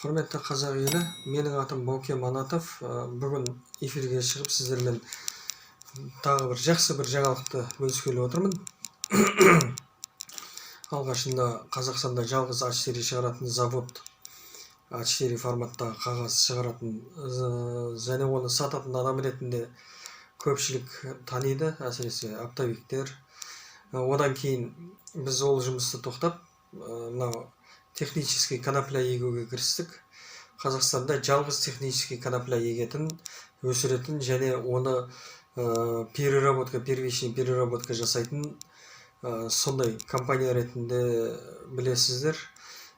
Құрметті қазақ елі, менің атым Бауке Манатов. Бүгін эфирге шығып, сіздермен тағы бір жақсы бір жаңалықты бөліскелі отырмын. Алғашында Қазақстанда жалғыз А4 шығаратын завод, А4 форматтағы қағаз шығаратын және оны сататын адам ретінде көпшілік таниды, әсіресе оптовиктер. Одан кейін біз ол жұмысты тоқтап, мынау технический конопля егуге кірістік. Қазақстанда жалғыз технический конопля егетін, өсіретін және оны переработка, первичный переработка жасайтын сондай компания ретінде білесіздер.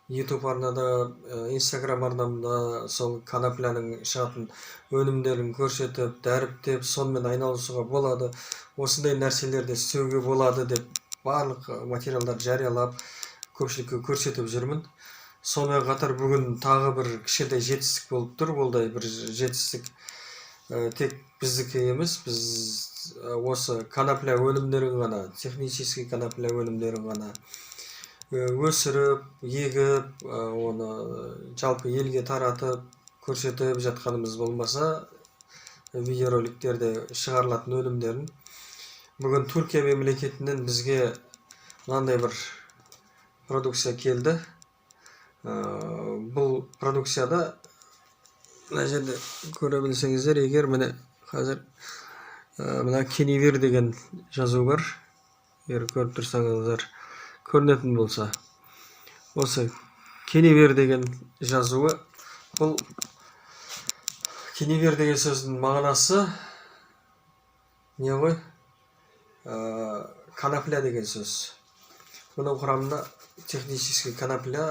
YouTube арнада, Instagram арнамда сол конопляның шығатын өнімдерін көрсетіп, дәріптеп, сонымен айналысуға болады, осындай нәрселерді істеуге болады деп барлық материалдарды жариялап, көпшілікке көрсетіп жүрмін. Сонымен қатар бүгін тағы бір кішкентай жетістік болып тұр. Ол да бір жетістік, тек біздікі емес. Біз осы конопля өнімдерін ғана, технический конопля өнімдерін ғана өсіріп, егіп, оны жалпы елге таратып, көрсетіп жатқанымыз болмаса, видеороликтерде шығарылатын өнімдерін, бүгін Түркия мемлекетінен бізге мынандай бір продукция келді. Бұл продукцияда мына жерде көре білсеңіздер егер, міне, қазір мына Кенивер деген жазу бар. Егер көріп тұрсаңыздар, көрінетін болса, осы Кенивер деген жазуы. Бұл Кенивер деген сөздің мағынасы не ғой, конопля деген сөз. Бұның құрамында технический конопля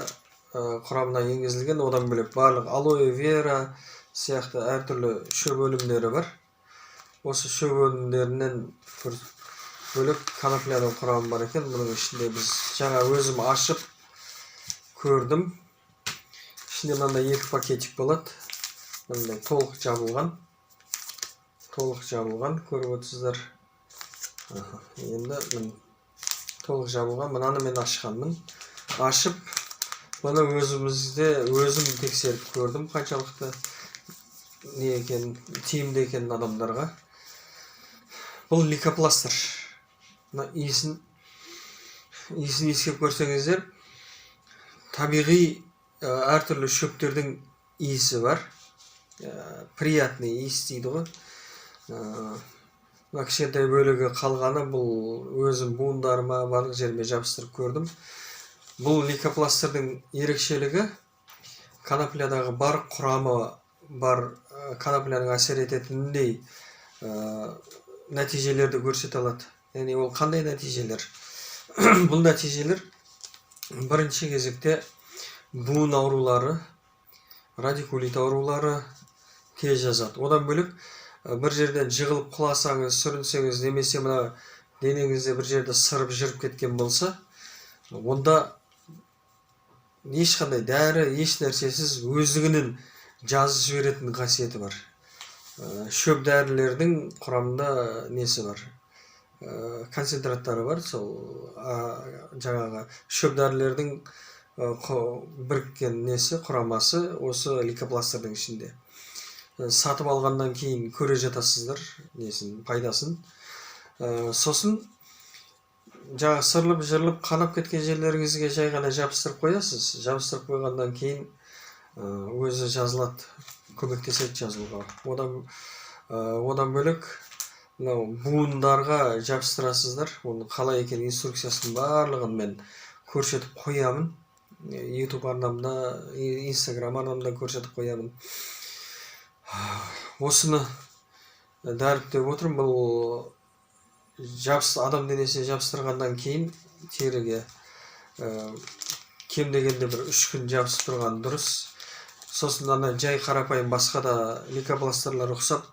құрамына енгізілген. Одан бөлек барлық алоэ вера сияқты әртүрлі шөп өнімдері бар. Осы шөп өнімдерінен бөлек конопляның құрамы бар екен бұның ішінде. Біз жаңа өзім ашып көрдім. Ішінде мынандай екі пакетик болады, мынандай толық жабылған, толық жабылған, көріп отырсыздар. Аха, енді міне, толық жабылған. Мынаны мен ашқанмын. Ашып, бұны өзімізде өзім тексеріп көрдім, қаншалықты не екенін, тиімді екенін адамдарға. Бұл лейкопластырь. Мына иісін иіскеп көрсеңіздер, табиғи әртүрлі шөптердің иісі бар. Приятный иіс дейді ғой. Мына кішкентай бөлігі қалғаны, бұл өзім буындарыма, барлық жеріме жабыстырып көрдім. Бұл лейкопластырдың ерекшелігі коноплядағы бар құрамы бар, конопляның әсер ететініндей нәтижелерді көрсете алады. Яғни ол қандай нәтижелер? Бұл нәтижелер бірінші кезекте буын аурулары, радикулит аурулары тез жазады. Одан бөлек бір жерден жығылып құласаңыз, сүрінсеңіз немесе мына денеңізде бір жерде сырып жырып кеткен болса, онда ешқандай дәрі, еш нәрсесіз өздігінен жазып жіберетін қасиеті бар. Шөп дәрілердің құрамында несі бар, концентраттары бар. Сол жаңағы шөп дәрілердің біріккен несі, құрамасы осы лейкопластырдың ішінде. Сатып алғаннан кейін көре жатасыздар несін, пайдасын. Сосын жаңағы сырылып, жырылып, қанап кеткен жерлеріңізге жай ғана жабыстырып қоясыз. Жабыстырып қойғаннан кейін өзі жазылады, көмектеседі жазылуға. Одан бөлек мынау буындарға жабыстырасыздар. Оның қалай екенін, инструкциясының барлығын мен көрсетіп қоямын YouTube арнамда, Instagram арнамда көрсетіп қоямын. Осыны дәріптеп отырмын. Бұл адам денесіне жабыстырғаннан кейін теріге кем дегенде бір 3 күн жабысып тұрған дұрыс. Сосын ана жай қарапайым басқа да лейкопластырлар ұқсап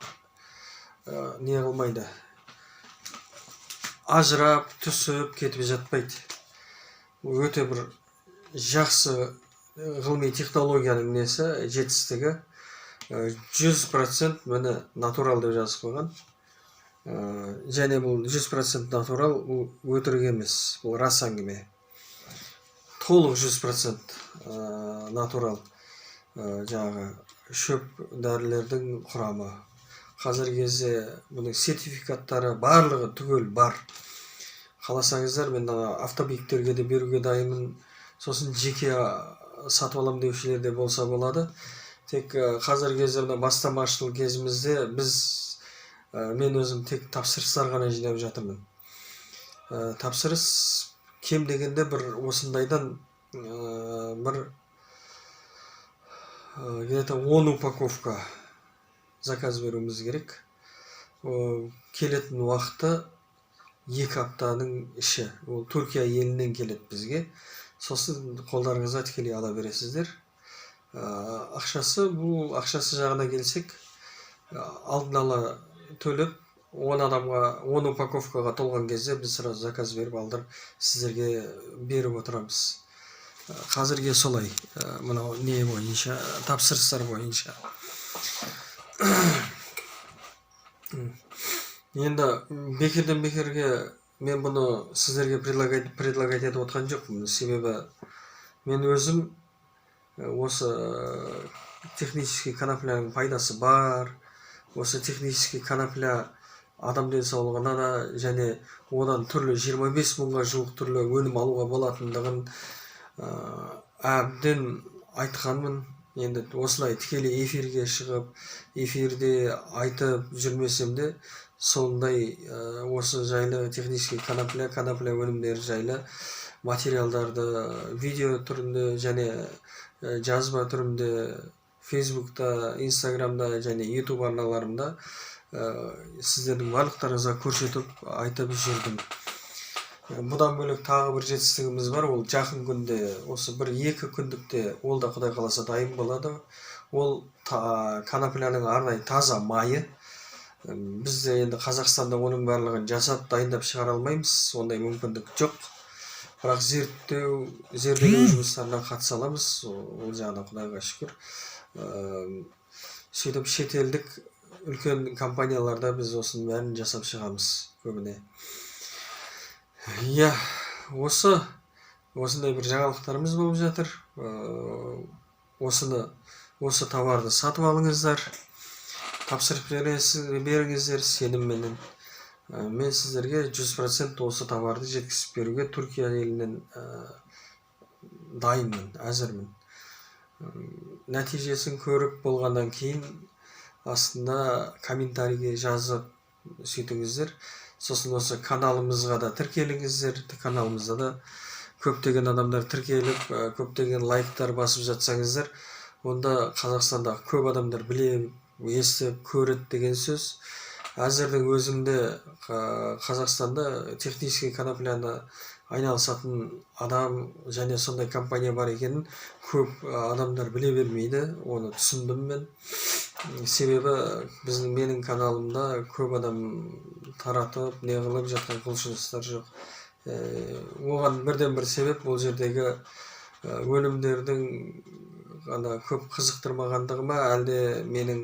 не қылмайды, ажырап түсіп кетіп жатпайды. Өте бір жақсы ғылыми технологияның несі, жетістігі. 100%, міне, натурал деп жазып қойған. Және бұл 100% натурал, бұл өтірік емес, бұл рас әңгіме. Толық 100% натурал. Жаңағы шөп дәрілердің құрамы. Қазіргі кезде бұның сертификаттары барлығы түгел бар. Қаласаңыздар, мен ана оптовиктерге де беруге дайынмын. Сосын жеке сатып алам деушілер де болса болады. Тек қазіргі кезде мына бастамашыл кезімізде біз, мен өзім тек тапсырыстар ғана жинап жатырмын. Тапсырыс кем дегенде бір осындайдан бір где-то 10 упаковка заказ беруіміз керек. Келетін уақыты 2 аптаның іші. Ол Түркия елінен келеді бізге. Сосын қолдарыңызға тікелей ала бересіздер. Ақшасы, бұл ақшасы жағына келсек, алдын ала төлеп, 10 адамға, 10 упаковкаға толған кезде біз сразу заказ беріп алдырып, сіздерге беріп отырамыз. Қазірге солай, мынау не бойынша, тапсырыстар бойынша. Енді бекерден бекерге мен бұны сіздерге предлагать етіп отқан жоқпын. Себебі мен өзім осы технический конопляның пайдасы бар, осы технический конопля адам денсаулығына да және одан түрлі 25 мыңға жуық түрлі өнім алуға болатындығын әбден айтқанмын. Енді осылай тікелей эфирге шығып, эфирде айтып жүрмесем де, сондай осы жайлы, технический конопля, конопля өнімдері жайлы материалдарды видео түрінде және жазба түрінде Фейсбукта, Инстаграмда және Ютуб арналарымда сіздердің барлықтарыңызға көрсетіп, айтып жүрдім. Бұдан бөлек тағы бір жетістігіміз бар. Ол жақын күнде, осы бір екі күндікте ол да, құдай қаласа, дайын болады. Ол конопляның арнайы таза майы. Бізде енді Қазақстанда оның барлығын жасап, дайындап шығара алмаймыз, ондай мүмкіндік жоқ. Бірақ зерттеу, зерделеу жұмыстарына қатыса аламыз, ол жағынан құдайға шүкір. Сөйтіп шетелдік үлкен компанияларда біз осының бәрін жасап шығамыз көбіне. Иә, осы осындай бір жаңалықтарымыз болып жатыр. Осыны, осы товарды сатып алыңыздар, тапсырыс беріңіздер сенімменен. Мен сіздерге 100% осы товарды жеткізіп беруге Түркия елінен дайынмын, әзірмін. Нәтижесін көріп болғаннан кейін астында комментарийге жазып сөйтіңіздер. Сосын осы каналымызға да тіркеліңіздер. Каналымызда да көптеген адамдар тіркеліп, көптеген лайктар басып жатсаңыздар, онда Қазақстандағы көп адамдар біле, естіп, көреді деген сөз. Әзірдің өзінде Қазақстанда технический конопляны айналысатын адам және сондай компания бар екенін көп адамдар біле бермейді, оны түсіндім мен. Себебі біздің, менің каналымда көп адам таратып, не қылып жатқан құлшыныстар жоқ. Оған бірден бір себеп ол жердегі өнімдердің ғана көп қызықтырмағандығы ма, әлде менің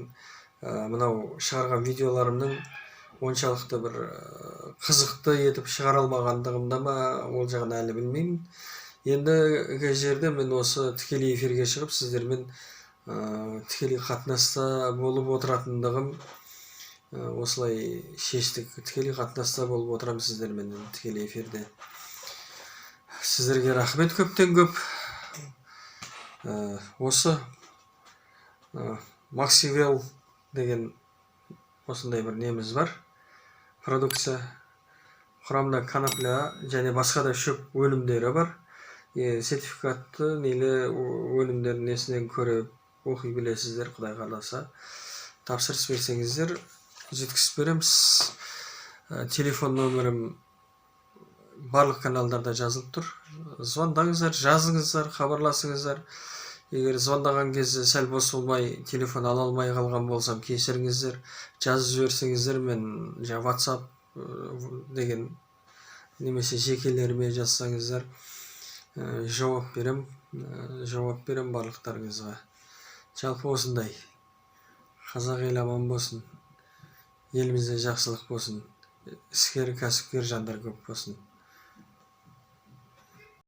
мынау шығарған видеоларымның оншалықты бір қызықты етіп шығара алмағандығымда ма, ол жағын әлі білмеймін. Ендігі жерде мен осы тікелей эфирге шығып, сіздермен тікелей қатынаста болып отыратындығым, осылай шештік. Тікелей қатынаста болып отырамын сіздермен тікелей эфирде. Сіздерге рахмет көптен көп. Осы Максивел деген осындай бір неміз бар, продукция. Құрамында конопля және басқа да шөп өнімдері бар. Сертификатты нелі өнімдердің несінен көріп, оқи білесіздер. Құдай қаласа, тапсырыс берсеңіздер, жеткізіп береміз. Телефон нөмірім барлық каналдарда жазылып тұр. Звондаңыздар, жазыңыздар, хабарласыңыздар. Егер звондаған кезде сәл бос болмай, телефон ала алмай қалған болсам, кешіріңіздер. Жазып жіберсеңіздер, мен жаңа WhatsApp деген немесе жекелеріме жазсаңыздар, жауап берем, жауап берем барлықтарыңызға. Жалпы осындай. Қазақ елі аман болсын, елімізде жақсылық болсын, іскер, кәсіпкер жандар көп болсын.